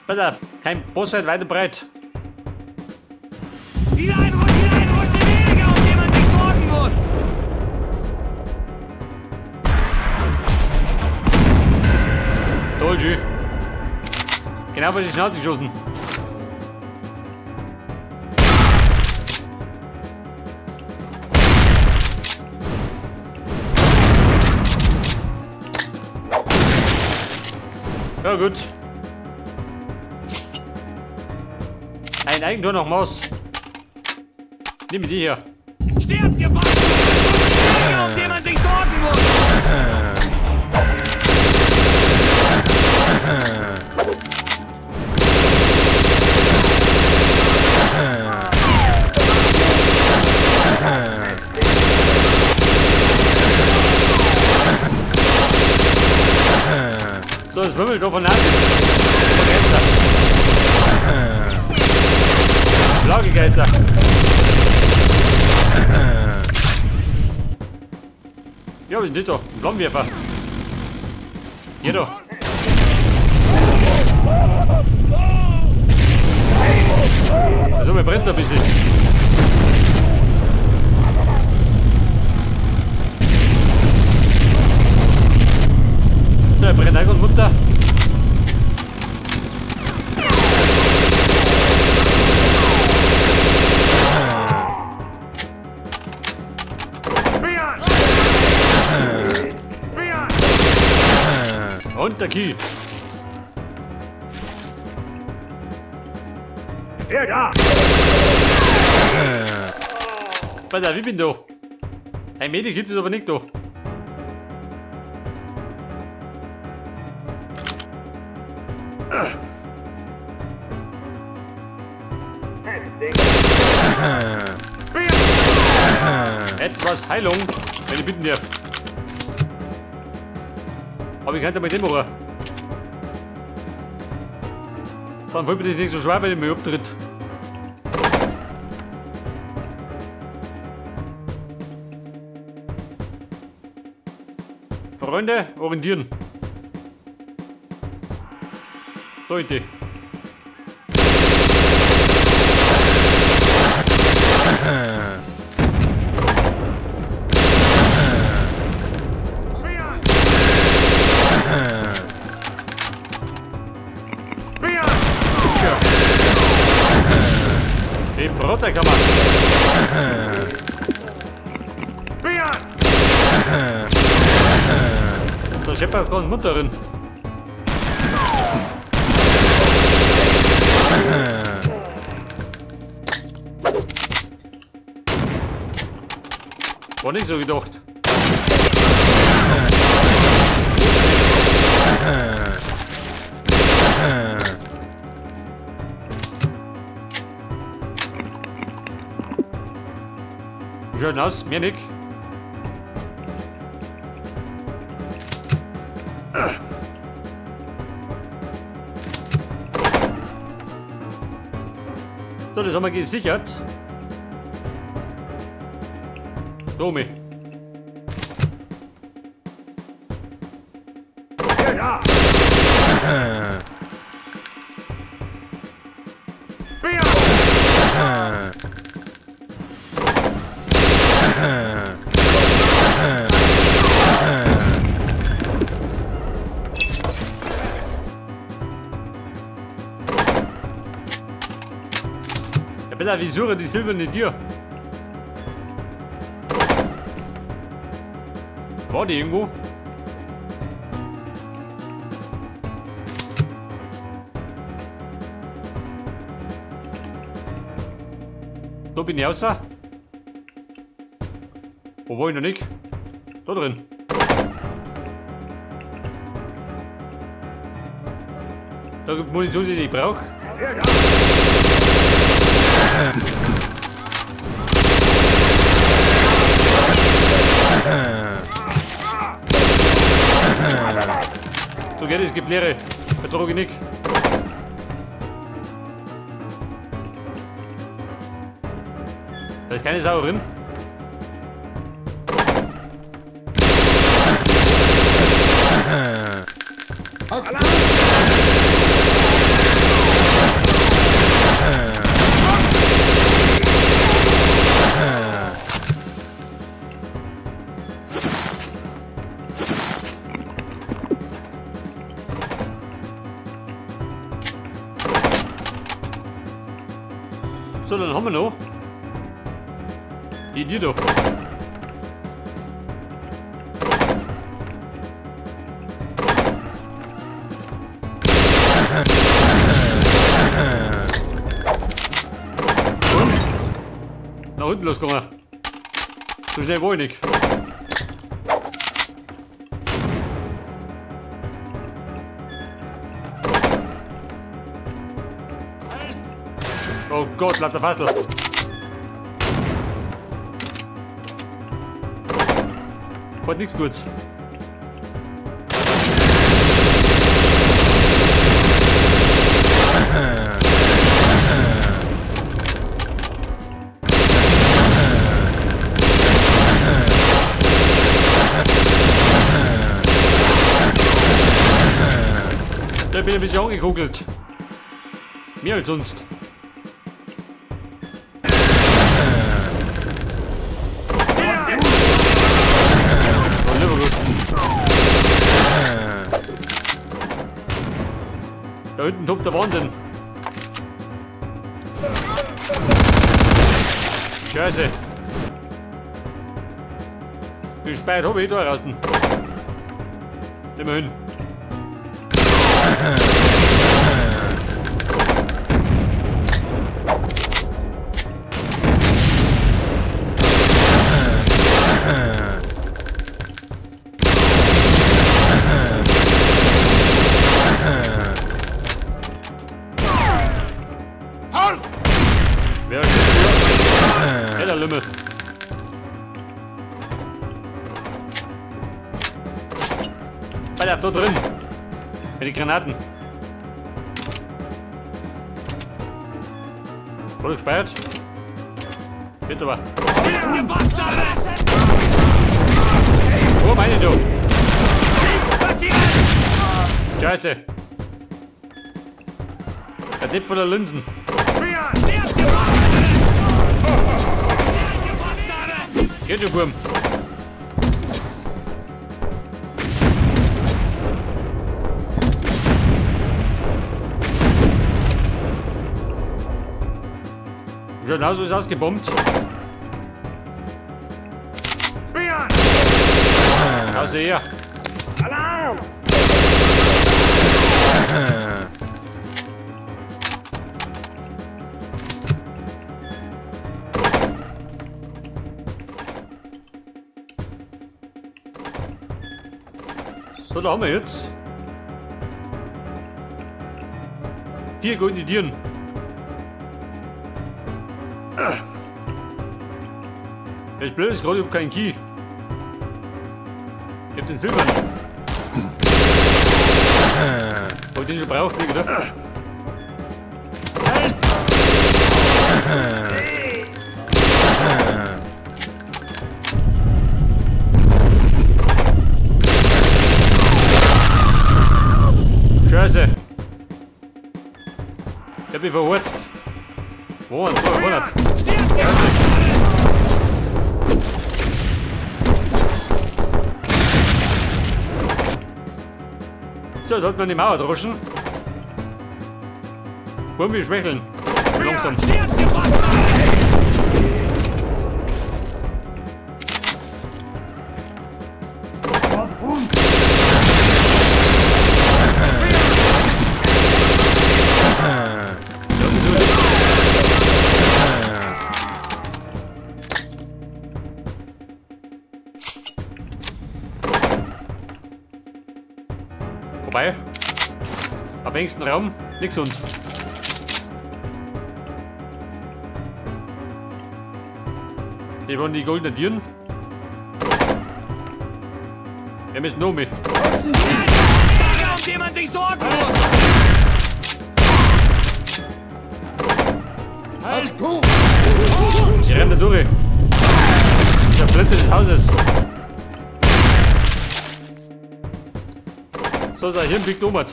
Pass auf, kein Bossfight weit und breit. Wieder ein Russe weniger, um den man sich sorgen muss. Dolgy. Genau vor die Schnauze geschossen. Ja gut. Ein Eigentor noch Maus. Nimm die hier. Sterbt ihr beiden! Auf den man sich sorgen muss! So, das wimmelt doch von Nazis. Geister. Ja, wir sind das doch. Ein Flammenwerfer. Hier doch. Also, mir brennt ein bisschen. So, er brennt auch ganz munter. Und der Key. Ja, da. Pass auf, ich bin da. Ein Medic gibt es aber nicht da. Etwas Heilung, wenn ich bitten darf. Aber ich kann damit nicht machen. Dann fällt mir das nicht so schwer, wenn ich mich abtritt. Freunde, orientieren. Leute. Die Brotterkammer. Da scheppert gerade Mutterin. War nicht so gedacht. Schön aus, mir nicht. So, das haben wir gesichert. Domi. Ja. Ja, bitte, wie suche die silberne Tür? War die irgendwo? Da bin ich raus. Wo war ich noch nicht? Da drin. Da gibt es Munition, die ich brauche. So geht es, gibt leere. Vertrage ich nicht. Da ist keine Sau drin. So, dann haben wir noch. Die da. Und? Nach unten losgegangen. So schnell war ich nicht. Oh Gott, lauter Fassel. War nichts gut. Da bin ich ein bisschen angekugelt. Mehr als sonst. Da hinten tobt der Wahnsinn. Scheiße. Wie spät hab ich da raus? Immerhin. Wer ist hier? Der Lümmel. Alter, da drin. Mit den Granaten. Wurde gespeichert? Bitte aber. Wo meine du? Scheiße. Der Tipp von der Linsen. Geht du, Burm. Schon Haus ist ausgebombt. Also hier. Alarm! So, da haben wir jetzt 4 goldene Tieren. Das Blöde ist gerade, ich hab keinen Key. Ich hab den silbernen. Hab ich den schon braucht, nicht, oder? Scheiße. Ich hab mich verhurzt. Wo? 200. So, jetzt sollte man die Mauer droschen. Wollen wir schwächeln? Langsam. Wobei, auf engstem Raum nichts und. Hier waren die goldenen Tieren. Wir müssen noch mehr. Ich renne da durch. Der Flinte des Hauses. So, da hier im Big Domat.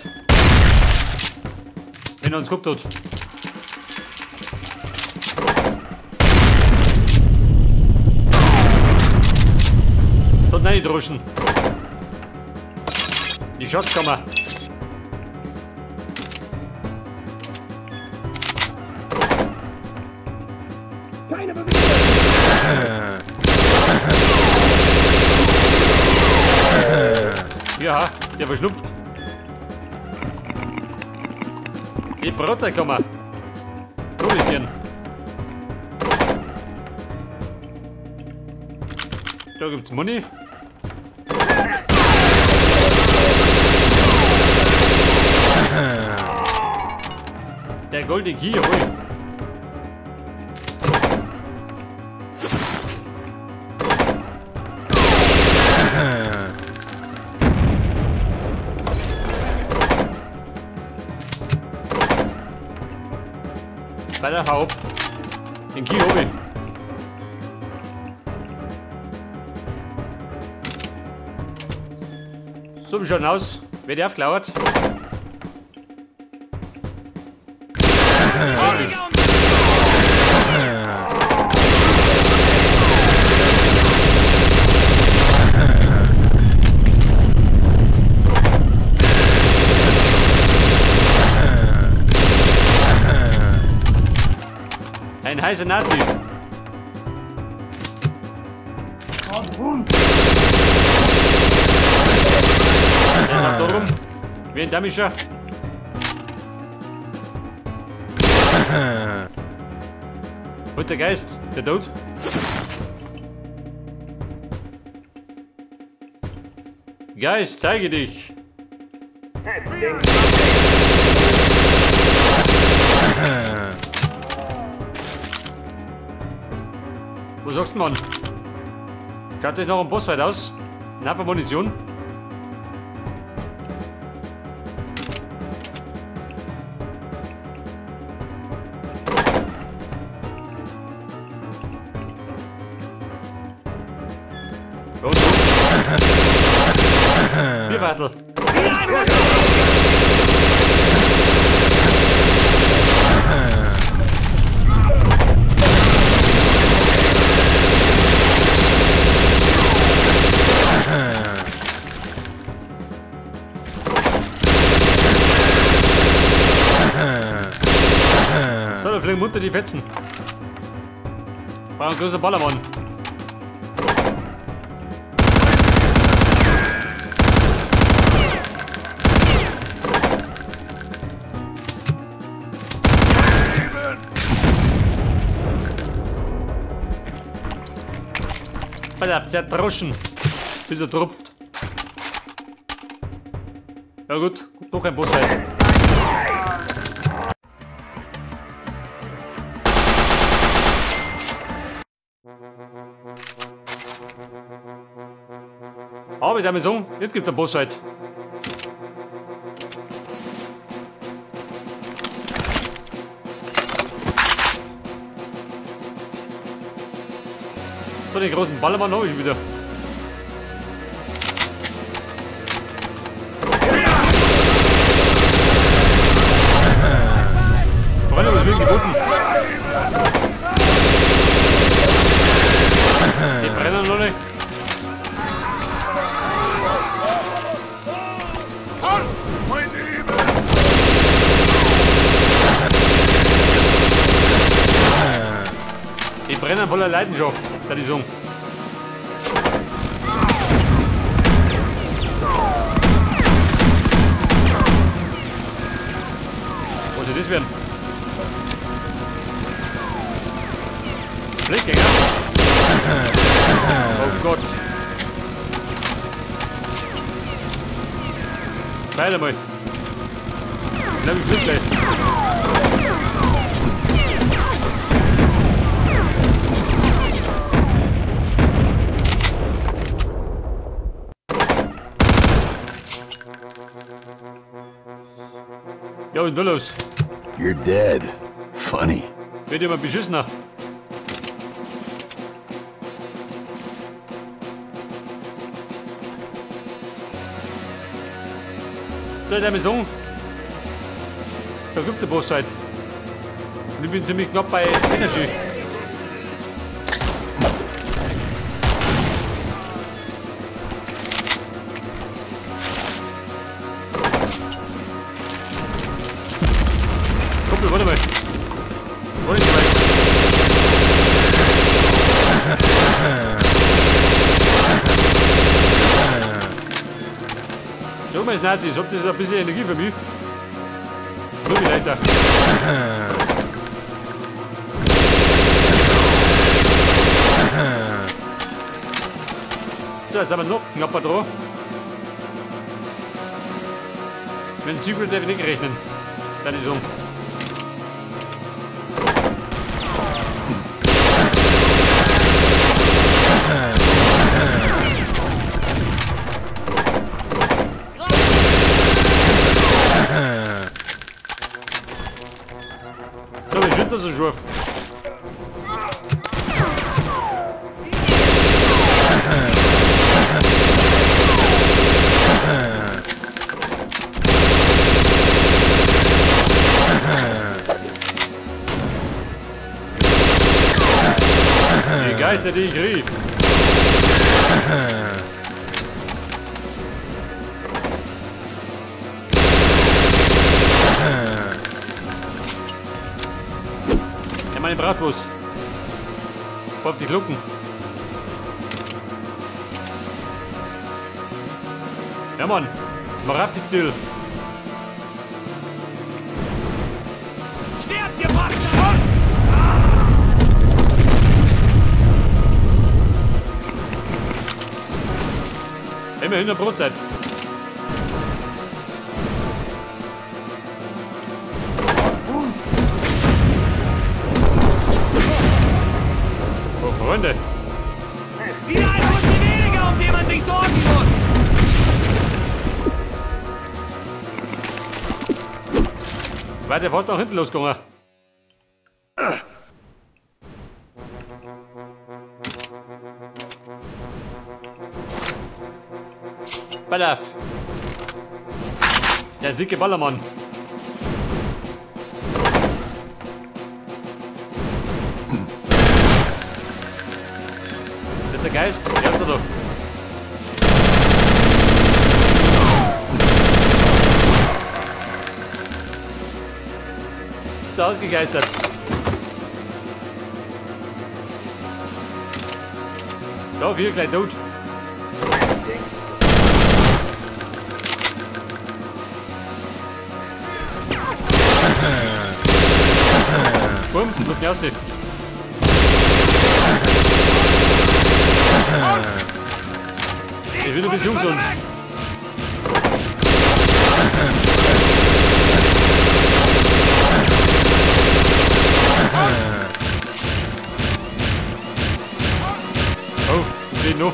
Wenn er uns gehabt hat. Dort rein droschen. Die Schatzkammer. Der verschnupft. Die Brotter kommen. Hol ich gern. Da gibt's Money. Der goldige hier, hui. Weiter, hau ab. Den Key hab ich. So, wie schaut denn aus? Wer der aufgelauert? Ein heißer Nazi. Der ist auch da rum. Wie ein Damischer. Und der Geist, der Tod. Geist, zeige dich. Was sagst du, Mann? Schaut euch noch ein Bossfight aus? Ein Haufen Munition. Los, los. Bierwattel. So, da fliegen munter die Fetzen. War ein großer Ballermann. Pass auf, zerdroschen, bis er tropft. Ja gut, doch ein Bossfight. Aber ich darf sagen, jetzt gibt es einen Bossfight. So, den großen Ballermann habe ich wieder. Freunde, was wird geboten? Die brennen noch nicht. Die brennen voller Leidenschaft, da die Song. Was soll das werden? Blickgänger? Oh Gott. Weiter mal. Ich glaube, ich flieg gleich. Ja, und los. You're dead. Funny. Wird immer beschissener. Soll ich damit sagen? Da gibt der Bossfight. Und ich bin ziemlich knapp bei Energy. Kumpel, warte mal. Wollte ich weit. So, Niemals Nazis, habt ihr ein bisschen Energie für mich? Nur die Leiter. So, jetzt haben wir noch knapper dran. Mit dem Secret darf ich nicht rechnen. Dann ist um. So, wie schön, dass er scharf. Die Geister, die ich rief. Ja, meine Bratwurst. Auf die Glucken. Ja, Mann. Mach die Tür. Sterbt, ihr Bastard! Immerhin eine Brotzeit. Oh, Freunde. Wieder ein Hund weniger, um den man sich sorgen muss. Weiter Fahrt nach hinten losgegangen. Ballaf. Der dicke Ballermann. Der Geist, erster da. Da ausgegeistert. Da, hier gleich tot. Bumm, noch die erste. Ich will ein bisschen umsonst. Oh, was geht noch?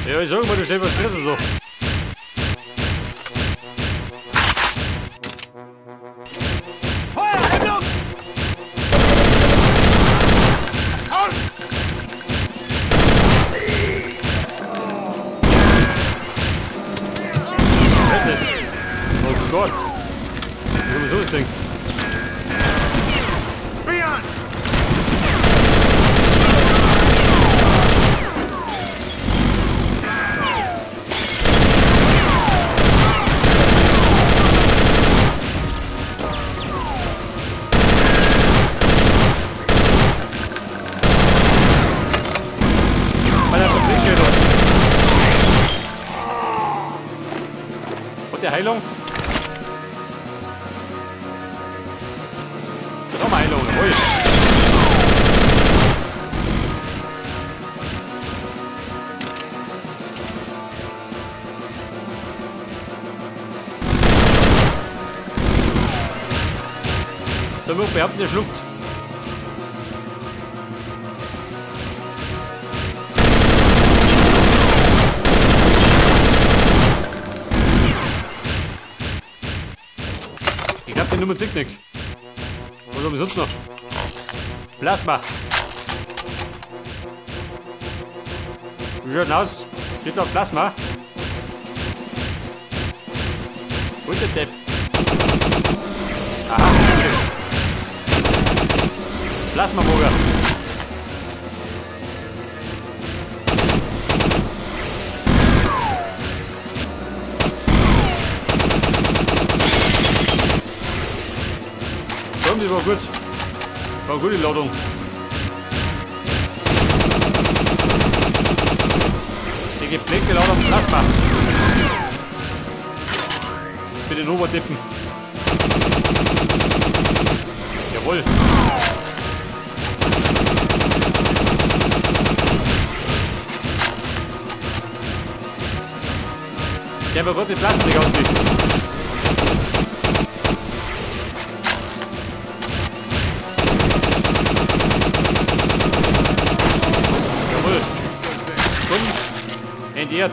Ja, ich sag mal, du stehst was fressen so. Oh Gott! Wie soll man sowas denken? Und der Heilung? Nochmal Heilung, jawohl. Sollen wir behaupten, der schluckt. Ich hab die Nummer Zicknick. Was haben wir sonst noch? Plasma. Wie schaut denn aus? Steht da Plasma? Und der Depp. Aha. Okay. Plasma-Burger. Komm, die war gut. War eine gute Ladung. Die gepflegte Ladung Plasma. Für den Obertippen. Jawohl. Der war gut, die Plastik ausgeht. Jawohl. Entehrt.